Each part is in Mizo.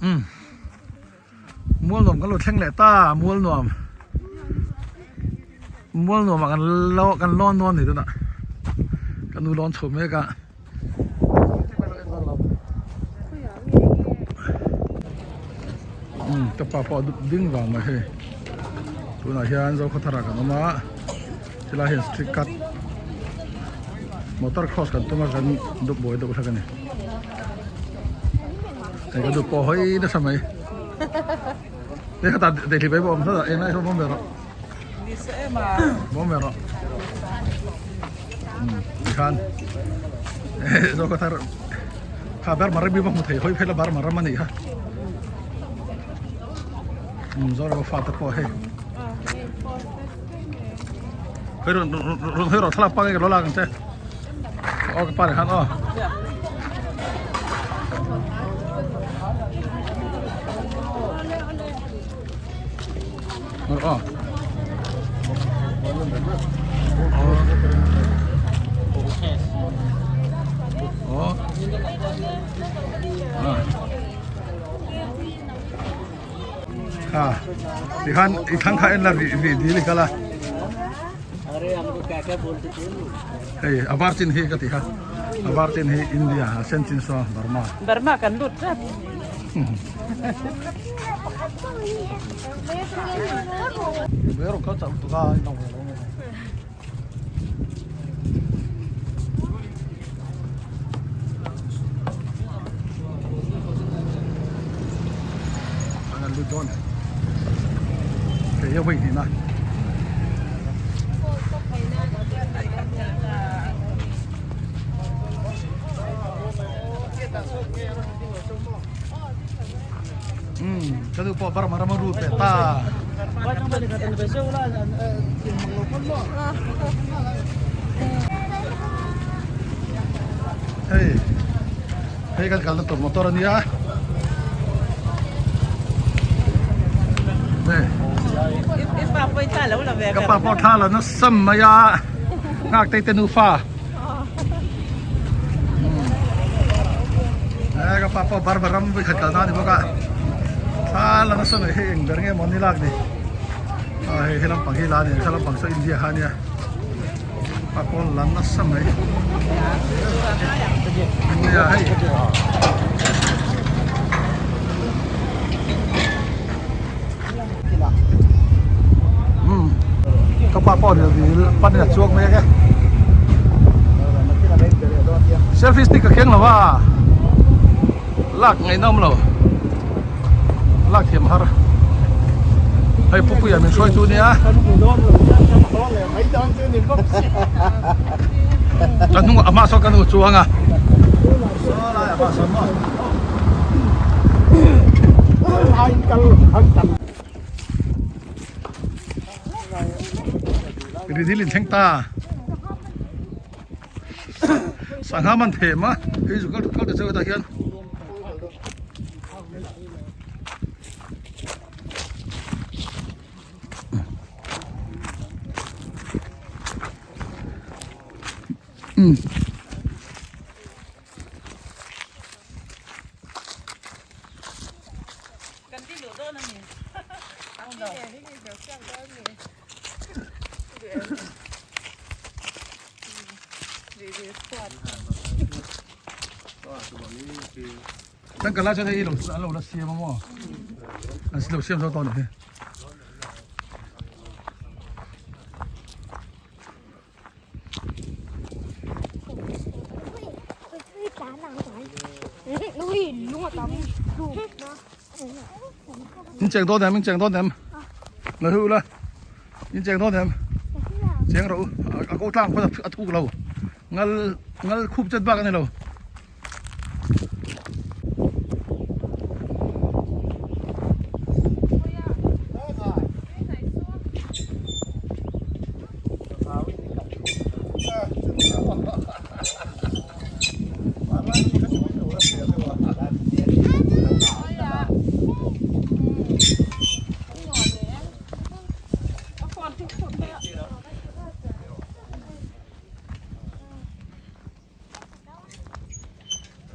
Umm mual nuam kan lo thleng leh ta mual nuam mual nuam ah kan lo kan lawn dawn a ni tunah ka nu lawn chho mek a. Umm ka pa pawh a dup ding vang mai hei tunah hian Zokhawthar ah kan awm a helai hian street cut motor cross kan tum a kan dup buai deuh hlek a ni hei ka dup pawh hawi nasa mai hei khatah daihli bai pawh a awm tlat a englai sawn bawm ve rawh bawm ve rawh umm tikhan Zokhawthar kha Burma ram hi va hmu thei hawi phei la Burma ram a nih kha umm Zoram a fate pawh hei. Hei rawn rawn hawi rawh thlalak pang e ka lo lak ang che aw ka pa leh khan aw aw aw Kha tikhan i thlang kha en la rih rih dil i kal a hei a var chin hi ka ti kha a var chin hi India a sen chin saw Burma Burma kan lut tlat Ka nu pawh Burma rama lut ve ta. Hei hei kan kalna tur motor a nia ka pa pawh thla la nasa mai a nghak te te nufa e ka pa pawh barber ram vawikhat kalna a ni bawk a thla la nasa mai hei eng ber nge maw ni lak ni. Ah hei helam pang hi la a ni helam pang saw India kha a nia a kawl lan nasa mai India hei umm ka pa pawh ril dil panin a chuak mek e selfie stick ka keng lo a lak ngaihna awm lo lak thiam har hei pupuia min hruai chu nia ka hnung a hma sawn ka nu chuang a ridil in thleng ta. Sangha man them a hei zu kal kal ta cheu hetah hian umm. Kan kal lai chuan hei an lo la siam a maw an lo siam zo tawh a nih hi. In cheng dawn em in cheng dawn em la hu la in cheng dawn em cheng rawh u a ko tlang khawn a thuk lo ngal ngal khup chet bak a ni lo.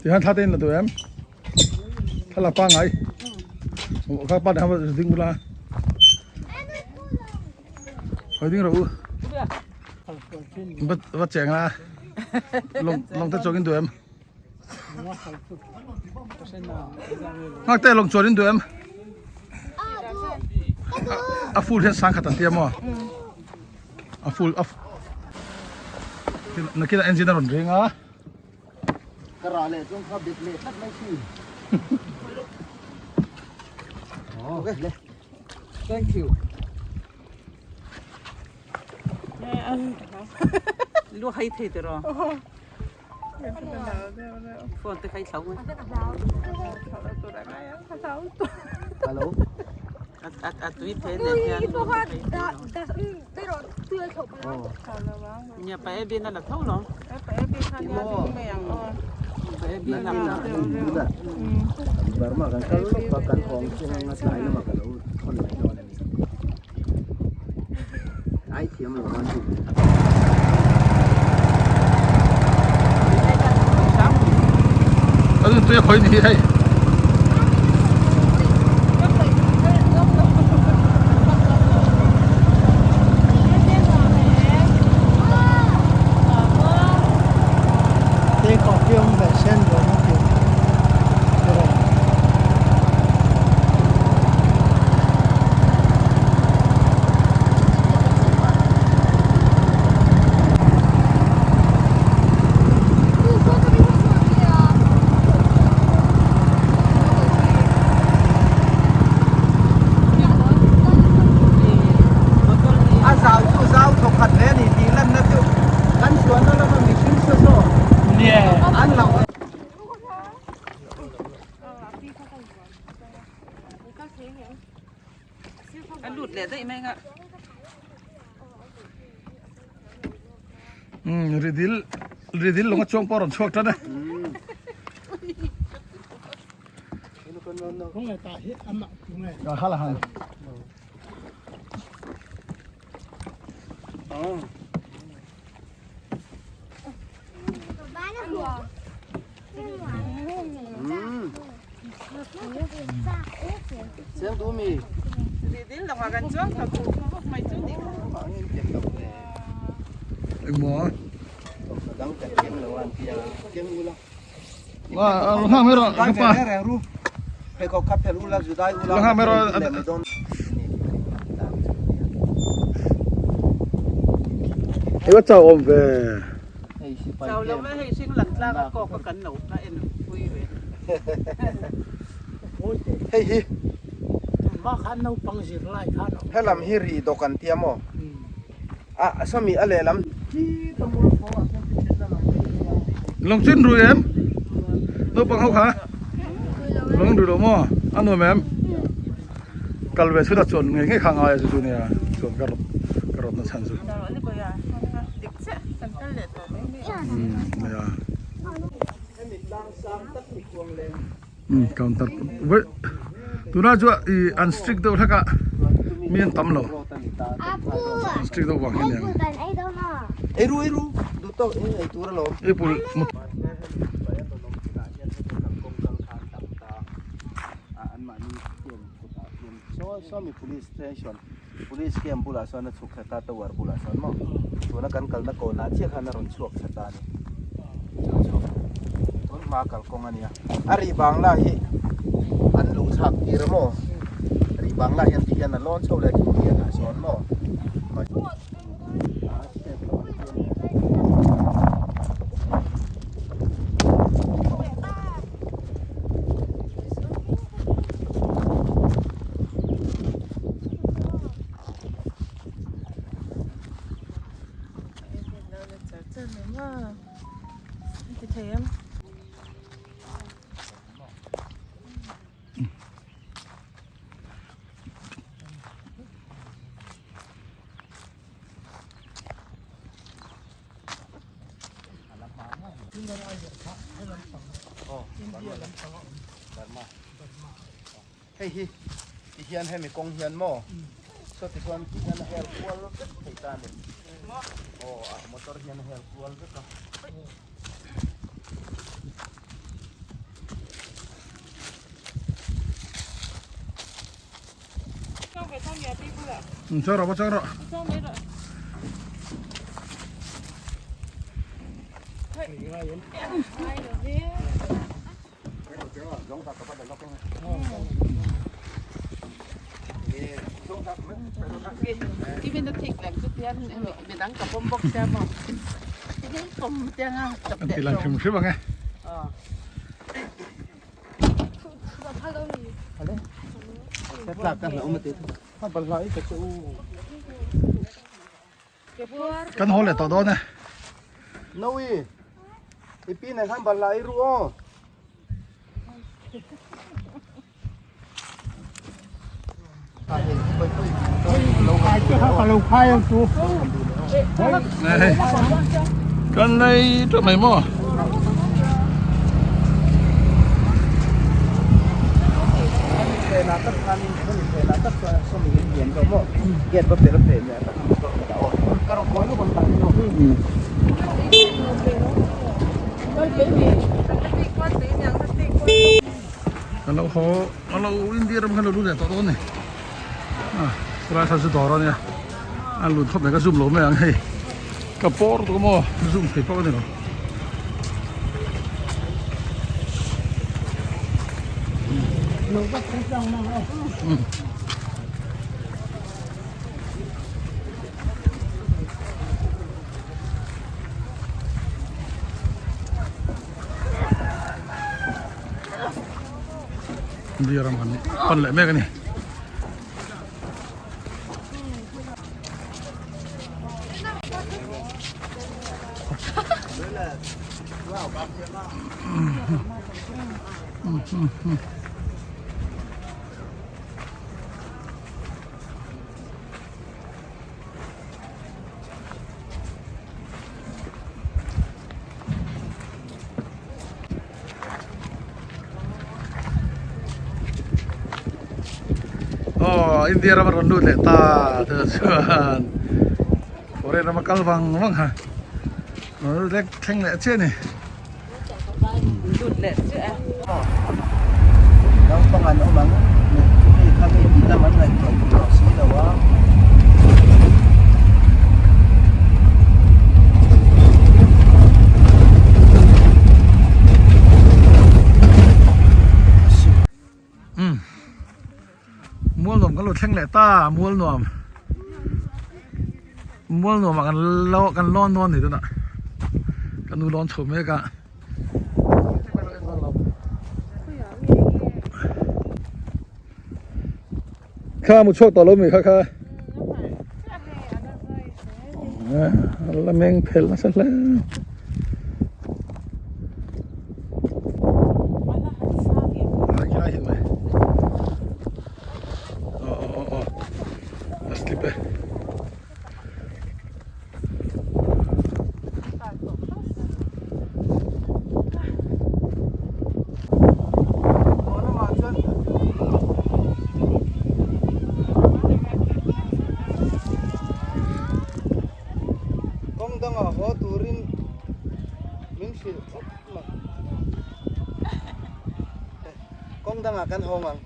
Tihian thla te in la duh em? Thla la pangngai. Kha pa nen khan ding ula. Hawi ding rawh u. Va cheng la. Lawng lawng te chuang in duh em? Nghak te lawng chuan in duh em? A full hian sang khat an tia maw? A full a nakinah engine a rawn ring a. Ka rah leh chuan kha bet leh tlat mai si. Okay le. Thank you. Lu hai thei te ro. Phone te khai thlau mai. Hello. A a tui the ne hian. Nia pa e bin a la tho lo. Pa e bin a la tho. Burma kan kal lawk a kan hawng chu anga tlai lamah ka lo thawn mai dawn a ni. Ai thiam lo a ni. A zun tui a khawi ni hi hei. A zau chu zau thawk khat hle a ni tih lanna chu kan chhuahna lama mihring saw saw an lo. A lut leh daih mai nga. Um ridil ridil lung a chuang pawh a rawn chhuak tan e. Hala han. Engmaw? Lo nghak mai rawh ka pa. Lo nghak mai rawh. Hei va chau awm ve. Chau lo ve hei hring lang tlang a kawk a kan lo a en pui ve. Hei hi helam hi ri dawk an tia maw? A sawmi a lehlam. Lawngchin rui em? Naupang ho kha? Lawng rui lo maw? A nuam em? Kal ve chhut a chuan ngei ngei kha ngai a chu chu nia chuan ka rawt ka rawt na chhan chu. Umm counter vawi tunah chuan ih an strict deuh hlek a mi an tam lo an strict deuh vang hi aniang. Apple Sawmi police station police camp bulah sawn a chhuk thla ta tower bulah sawn maw tuna kan kalna kawnah chiah khan a rawn chhuak thla ta a ni chu chu tun hma kalkawng a nia a rih bangla hi an luh thlak tir a maw rih bangla hian ti hian a lawn chho leh thing lianah sawn maw. Hei hi ti hian hemi kawng hian maw saw ti chuan ti hian a hel kual vek thei ta a ni aw a motor hian a hel kual vek a. Chuang rawh va chuang rawh. An ti lang hrim hrim ang e. Kan haw leh tawh dawn e. Nawi, i pi nen khan balhla i ru aw. Kan nei teuh mai maw. Kan lo haw a lo India ram khan lo lut leh tawh dawn a ni a chulai thla chu dawr a nia a lut khawp mai ka zoom lo mai ang hei ka pawr tawh maw zoom thei pawh a ni lo. India ram han pan leh mek a ni. Aw India rama rawn lut leh ta tunah chuan foreign rama kal vang vang kha rawn lut leh thleng leh chiah a ni. Lut leh chiah e. Naupang an awm ang chumi kha mi tih lam an ngaihtuah duh tawh si lo a. Umm mual nuam kan lo thleng leh ta mual nuam mual nuam ah kan lo kan lawn dawn a ni tunah ka nu lawn chho mek a. Kha mu chhuak tawh lo mi kha kha la meng phelh nasa hle. A slip e. Kawng dangah haw turin min hrilh khawp mai. Kawng dangah kan hawng ang.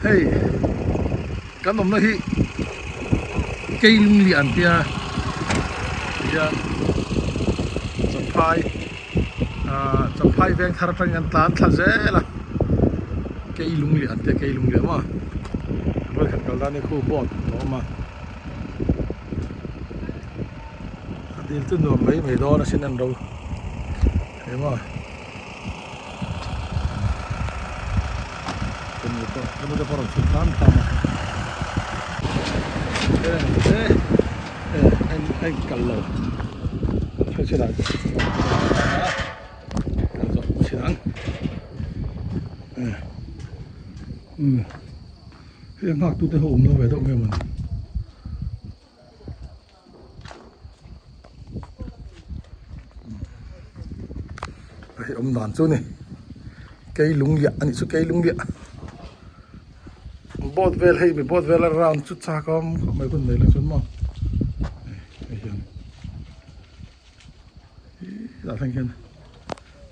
Hei kan awmna hi Keilungli an tia tihian Champhai ah Champhai veng thar atangin an tlan thla zel a Keilungli an tia Keilungli a maw vawikhat kal dan hi khu boat a awm a a dil chu nuam mai mai dawn asin an ro emaw. Hei a nghak tute ho awm lo ve deuh nge mawni. Hei awm dan chu ni kei lung liah a nih chu kei lung liah boat vel hei mi boat vel a round chu chak a awm khawp mai hun nei la chuan maw hei hian ih tah hian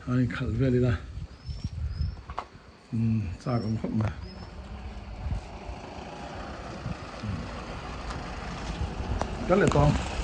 a inkhalh vel ila. Umm chak awm khawp mai. Kal leh tawng.